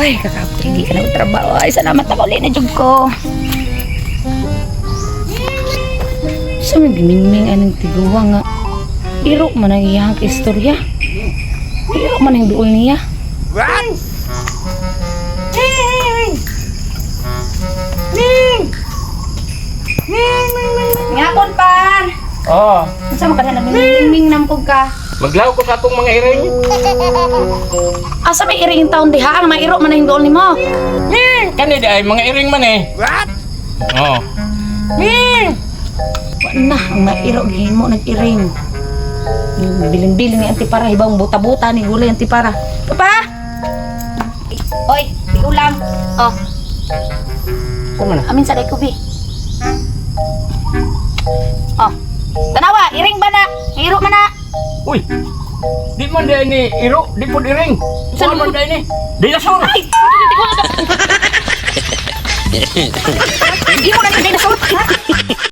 Ay, kakapit, hindi ka na trabaho. Ay, salamat ako ulit na jud ko. Sa may gimingming anong tiguwa nga. Iro man ang iyang istorya. Iro man ang duol niya. What? Ngapon pan! Oh, Unsa man ka na nagmingming nampog ka? Maglaw ko sa akong mga iring. Asa may iring taon diha ang mairo man ang duol nimo? Kani di ay mga iring man eh. What? Oh. Wa na ang mairo gihimo nag-iring. Bilin-bilin ni antipara hibang buta-buta ni gulay antipara. Papa! Oy, ulam. Oh, Sama na. amin sa dayko bi. Oh. Tanawa, iring ba na? Iro man na. Uy. Di man di ay ni iro, di pod iring. Saan Saan man di ay ni? Dinosaur. Ay, hindi ko na. Hindi mo na ni dinosaur.